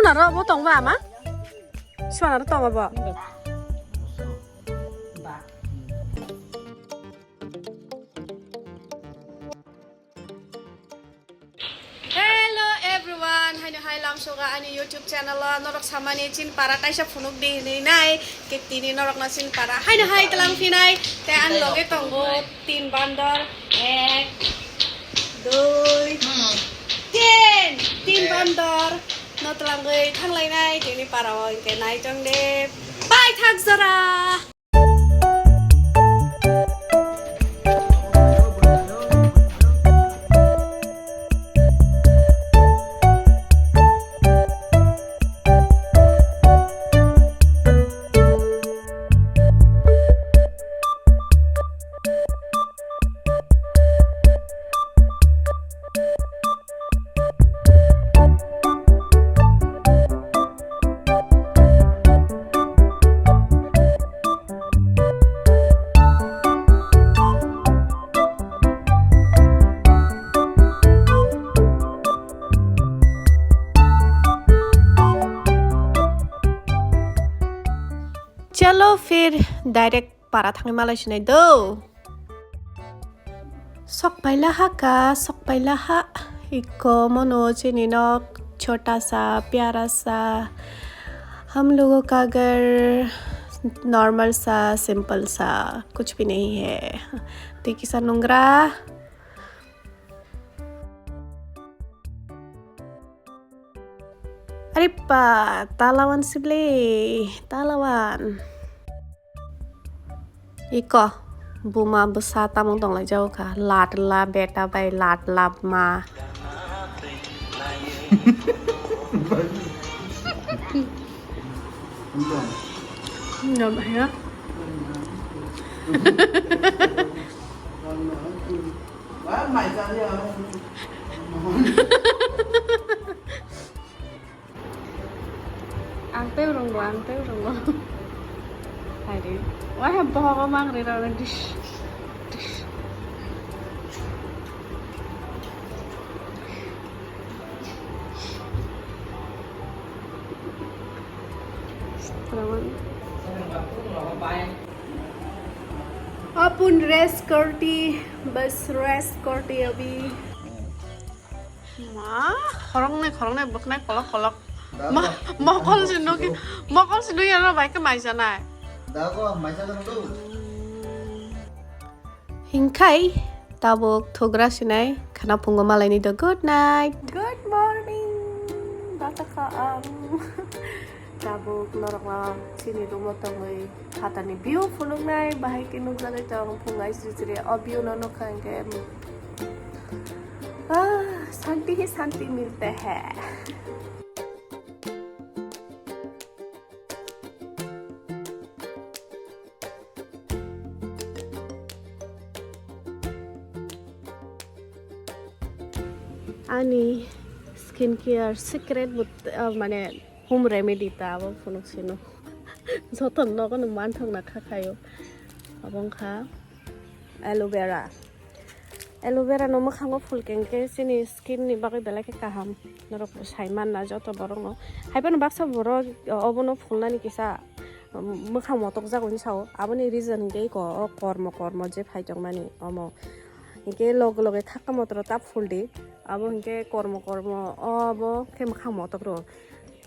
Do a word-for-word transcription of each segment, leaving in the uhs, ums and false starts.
Aro bo tong ba ama? Swan aro tong abo. Hello everyone, haino hai lamsoga ani YouTube channel o norok samani chin para kaisa phunuk di hinwi nai, ke tini norok no chin para haino hai tlang phinai, te ani loge tongo tin bandor, ek, dui, tin, tin bandor no tlangwi thanglainai tini para o, hingke nai tong de, pai thak jora. Chalo, phir direct para thangwi malai sinai do. Sok paila ha ka, sok paila ha. Iko mono chini nok chota sa, pyara sa. Hum logo ka ghar normal sa, simple sa, kuch bhi nahi hai. Tei kisa nungra. Are pa, talawan sible, talawan. Iko, buma bwsa tamung tong lai jago kha. Lat la beta bai lat la ma. Ngam ya. Ang tei rwngbo, ang tei rwngbo. Hai de. Wah, bohogo mang re rw dish. Dish. अपन रेस्ट करती, बस रेस्ट करती अभी। Ma, khoroknwi khoroknwi bwkhnai kolok kolok. Mokol si nukhi, mokol si nukhi ano bai khe maisanai. Dago, maisa jano do. Hinkhai tabuk thugra sinai khana phungo malaini do good night. Good morning. Data kha ang. Tabuk norokno chini room o tongwi phatarni view phunuknai, bahai khe nukjagwi tong phung aisri sri. O view no nukha hinkhe, ah, shanti hi shanti milte hai. Ani skin care secret but, ah, mane home remedy ta abo phunuk sino. Joto nogo no manthok na kha khayo. Abo wngkha aloe vera. Aloe vera no mwkhango phulkhe hinkhe chini skin ni bagwi belai khe kaham. Norok bo sai manna joto borok no. Haiphano baksa borok obono phulnani kisa, um, mwkhang motok jago hinwi sao. Aboni reason hinkhe eko o kormo kormo je phai tongmani omo. Hinkhe loge loge khakka motoro ta phuldi. Abo hinkhe kormo kormo obo khe mwkhang motok rw.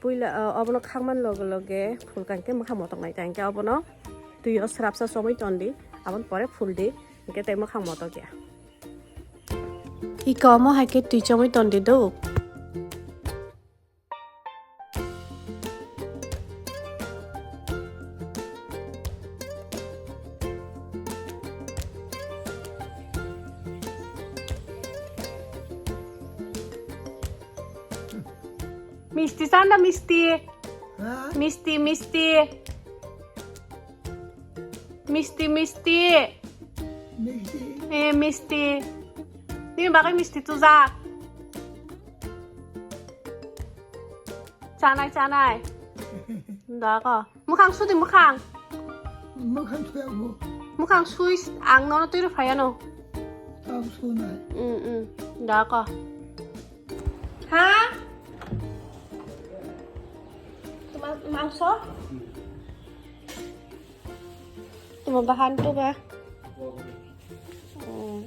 Puila, uh, obono khakmani loge loge phulkha hinkhe mwkhang motok nai ta hinkhe obono twi o srapsa chomwi tondi. Aboni pore phuldi. Hinkhe tei mwkhang motok ya. Iko omo hai khe twi chomwi tondi do. Misti sanda misti. Ha? Misti, misti. Misti, misti. Misti. Eh, misti. Nini bagwi misti tujak. Chanai, chanai. Dako. Mwkhang sudi mwkhang. Mwkhang suya bo. Mwkhang sui ang nono twi rw phaiya no. Ang sunai. Mm, mm. Dako. Ha? Mangso? Tuma bahan to ba? Hmm.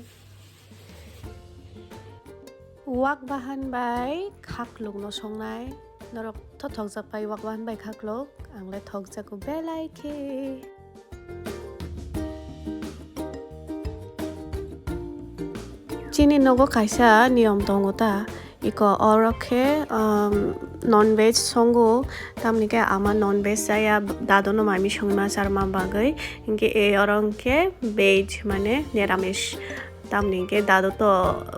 Wak bahan bai khakluk no songnai. Norok to thokjak pai wak bahan bai khakluk. Ang le thokjago belai khe. Chini nogo kaisa niyom tongo ta, iko oro khe, um, non veg songo, tamni khe ama non veg chaya, dado no mami songma charma bagwi, hinkhe e oro hinkhe veg mane niramis, tamni khe dado to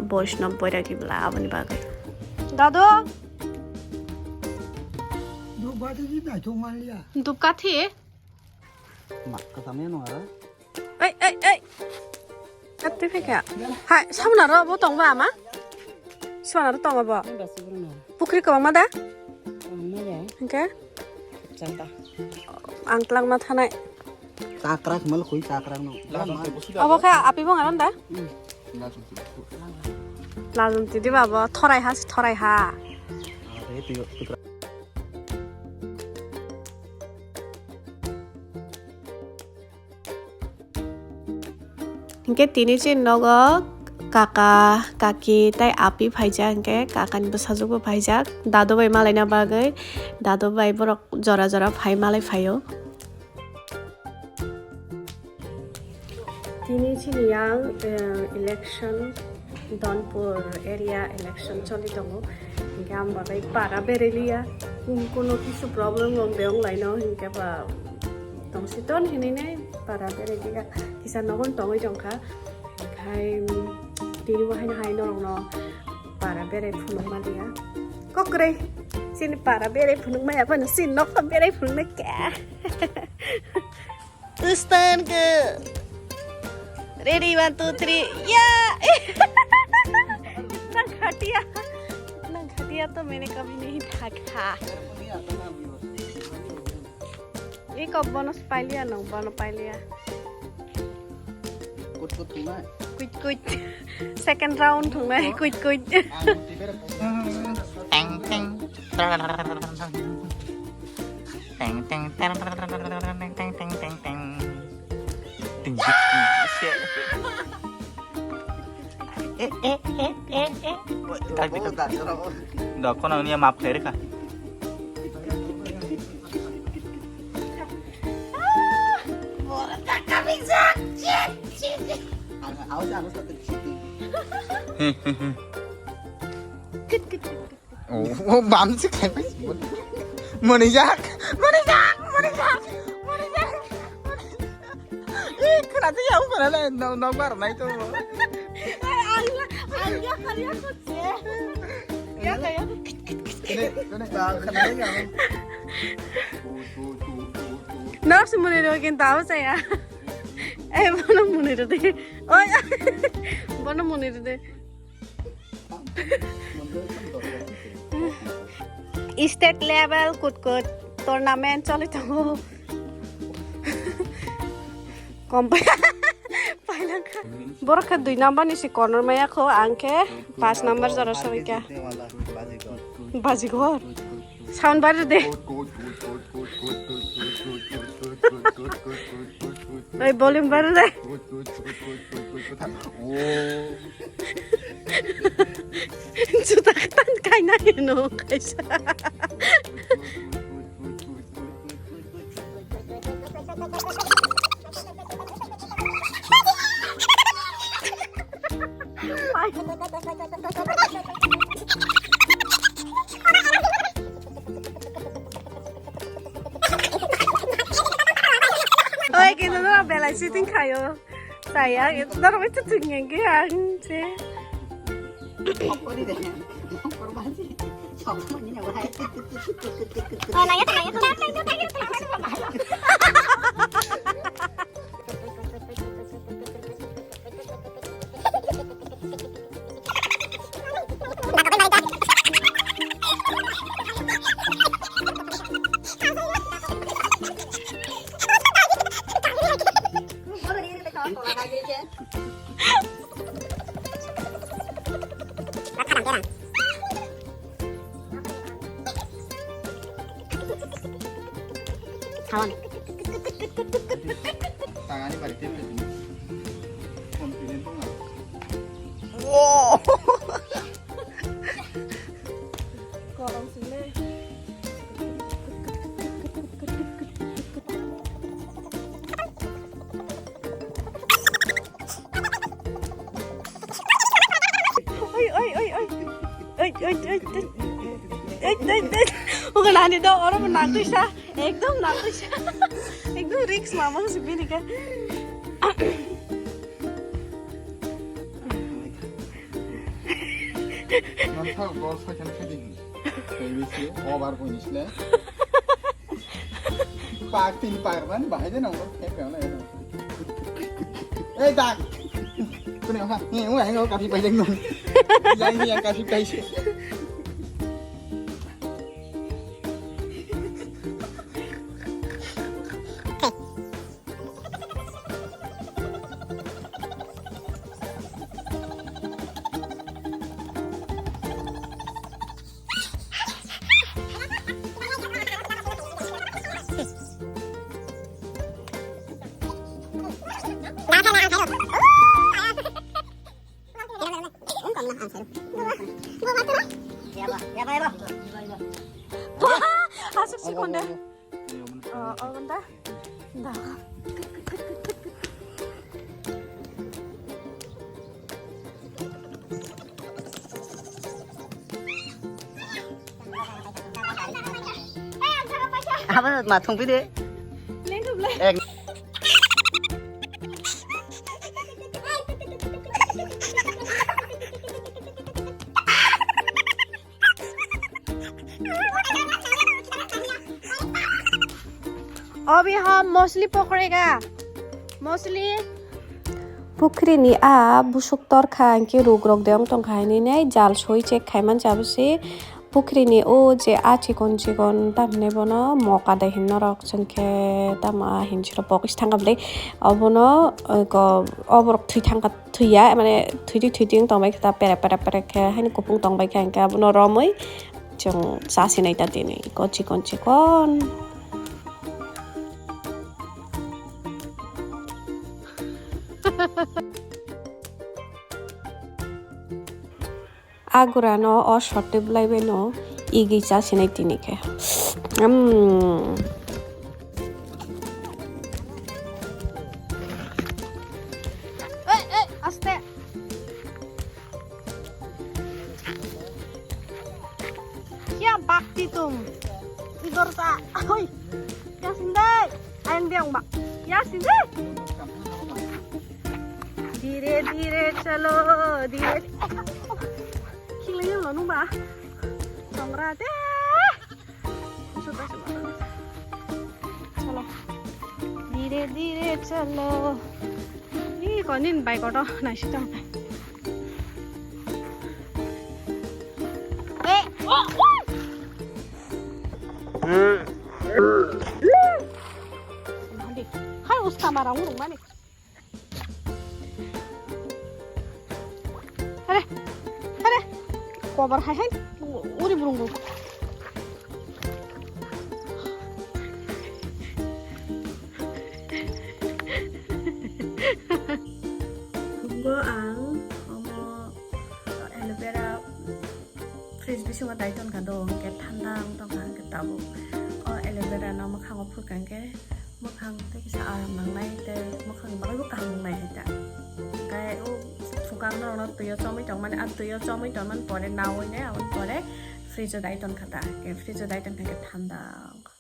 Vaishnav Bairagi bla aboni bagwi. Dado? Dubkati naithok manliya. Dubkati? Ma, katamya nung ara? Ei, ei, ei. Ati phai kha. Hai, sabuna ro bo tong ba ama? Sabuna ro tong ba? Pukri kwbangma da? Kwbangma da. Hingke? Chata. Ang tlangma thanai. Chakrak mal khoi chakrak no. Abo kha api bong aron da? Hmm. Lajum tidi babo thorai ha, thorai ha. Are, twi, twi, Hinkhe tini chini nogo kaka, kaki tei api phaijak, hinkhe kakani bwsajwkbo phaijak, dadu bai malaina bagwi, dadu bai borok jora jora phai malai phaio. Tini chini yang, eh, election, Donpur area election choli tongo. Hinkhe ang bagwi para bereliya. Kun-, kuno kisu problem wng de wng laino, hinkhe ba tongsi ton hinine para bereliya. Kisa nogon tongwi tongkha. Khai tini bo haino hai norokno para berai phunuk maliya. Kokre, chini para berai phunuk maya phano chini nokno berai phunuk na kya. Ustan ke. Ready, one, two, three. Ya. Nang khatia. Nang khatia to maine kabhi nahi thaka. Iko bonus pailiya nang, bono pailiya. Kut kut thungnai. Kuit kuit. Second round thungnai kuit kuit. Ang tibera. Teng teng. Teng teng teng teng teng teng teng. Ting tik ting. Eh eh eh eh eh. Dak dak dak. Dak kono ni map khairi kha. Ang awas awas tak cheating. Kit kit kit. Oh, oh, bam se khlai pai. Monijak, monijak, monijak, monijak. Eh, khna twi yau khna le, no, no, bar nai to. Ai, ai, ai, ya, kar ya, kutse. Ya, ya, ya. Kene, kene, ba, khna le ya. Nurse muni ro kin tau saya. Eh, bono muni ro de. Oi, bono muni ro de. State level kut kut tournament choli tongo. Kom pailangkha. Borok khe dui number ni si corner maya kho, ang khe pas number jora soi kha. Bajigor. Sound bar de. Oi, volume bar de. Juta katan kaina hino kaisa. Oi, kintu no belai shooting khayo. Saya, kintu no bai tutung yang ke ang se. Tangani bari tep tep ni. Confident tong ang. Wow. Korong sini. Oi, oi, oi, oi. Oi, oi, oi, oi. Oi, oi, oi. Oke, nani do, oro mo nang tuisa. Ekdom nang tuisa. Ekdom risk mama si bini ka. Nang thak bol sa khan khadi. Baby si over point isle. Pak tin pak ban bahai de nang bol. Ei, dak. Kuni ha, ni wa ngo kapi pai deng nong. Yang ni yang kapi pai si. Asuk si konde. Oh, oh, bentar. Bentar. Apa matung pide? Ek. Obi hom mosli pokore ga. Mosli. Pukhri ni a busuk torkha, hingke ruk rok de ong tongkha, hinui nai jal soi check khai man cha bisi. Pukhri ni o je a chikon chikon tam hinui bono moka de hin norok chwng khe tamo a hin siro pokis thang kha bwlai. Obono, eh, ko, oborok thwi thang kha. Thwiya, mane thwitwi thwitwi wng tongbai khe ta perek perek perek khe haino kupung tongbai khe hingke abono romwi chwng chasinai ta tini ko chikon chikon. Agurano o sotte bwlai bai no igwi chasinai tini khe. Umm. Ei, ei, aste. Kya bakti tum? Idhar ta. Oi. Yasin dai. Ayang biang ba. Yasin dai. Dhire dhire chalo, dhire. Khilai yang lo nung ba. Songra de. Chalo. Dhire dhire chalo. Ni ko nin bai ko to nai si tong. Eh, oh, oh. Hai usta mara ngurung mani. Hare, hare. Kobar hai hai. Uri burung burung. Bungo ang omo aloe vera fridge bisingo dai tongkha do, hingke thanda wng tongkha, hingke tabuk o aloe vera no mwkhango phurkha hingke mwkhang tei kisa aram nangnai tei mwkhangni bagwi bo kaham wngnai hai ta. Hingke o phukang norokno twi o chomwi tongmani, a twi o chomwi tongmani pore naui nai, aboni pore fridge o dai tongkha ta, hingke fridge o dai tongkha hingke thanda wngkha.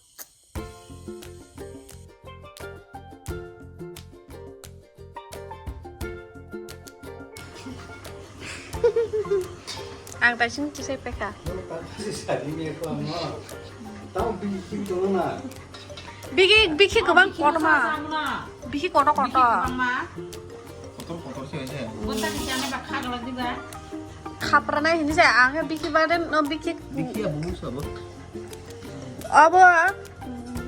Ang taising kisai pekha. Bigi, bigi kwbang kotorma. Bigi kotor kotor. Kotor kotor se se. Khapra nai hini se ang bigi baden no bigi. Bigi abu sabo. Abo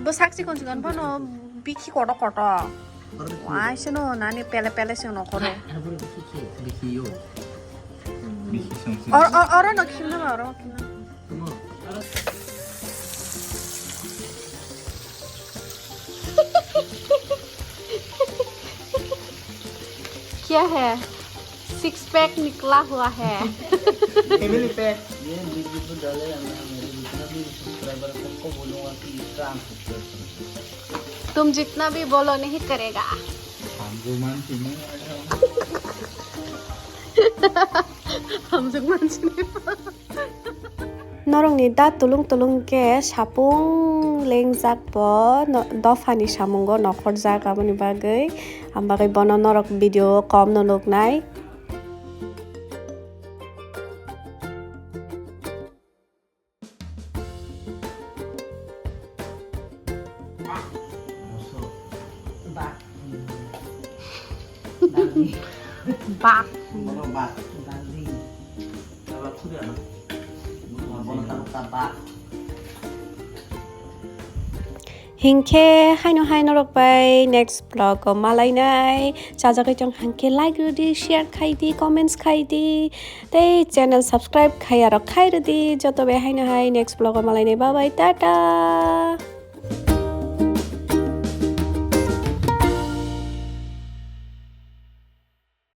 bwsak chikon chikon phano bikhi kotor kotor. Waisano nani pele pele se nokoro. Bikhi yo. Bikhi song sini. Or or oro no khimna oro khimna. Tamo. Oro. क्या है? Six pack निकला हुआ है। Family pack. ये वीडियो को डाले, हमने मेरे जितना भी सब्सक्राइबर है, सबको बोलूंगा कि इसका अनसब्सक्राइब करो। तुम जितना भी बोलो, नहीं करेगा। Hamgo man sini. Hamjwk mansi. Norokni da tulung tulung khe sapung lengjak bo, no- dophani samungo nokhorjak, aboni bagwi ang bagwi bono norok video kom no nuknai. Bak. Bak. Bah. Bak. Bak. Bak. Hinkhe haino hai norok bai next vlog o malainai. Chajagwi tong hinkhe like rwdi, share khaidi, comments khaidi, tei channel subscribe khaiya rok khai rwdi. Joto bai haino hai next vlog o malainai. Bye bye, tata.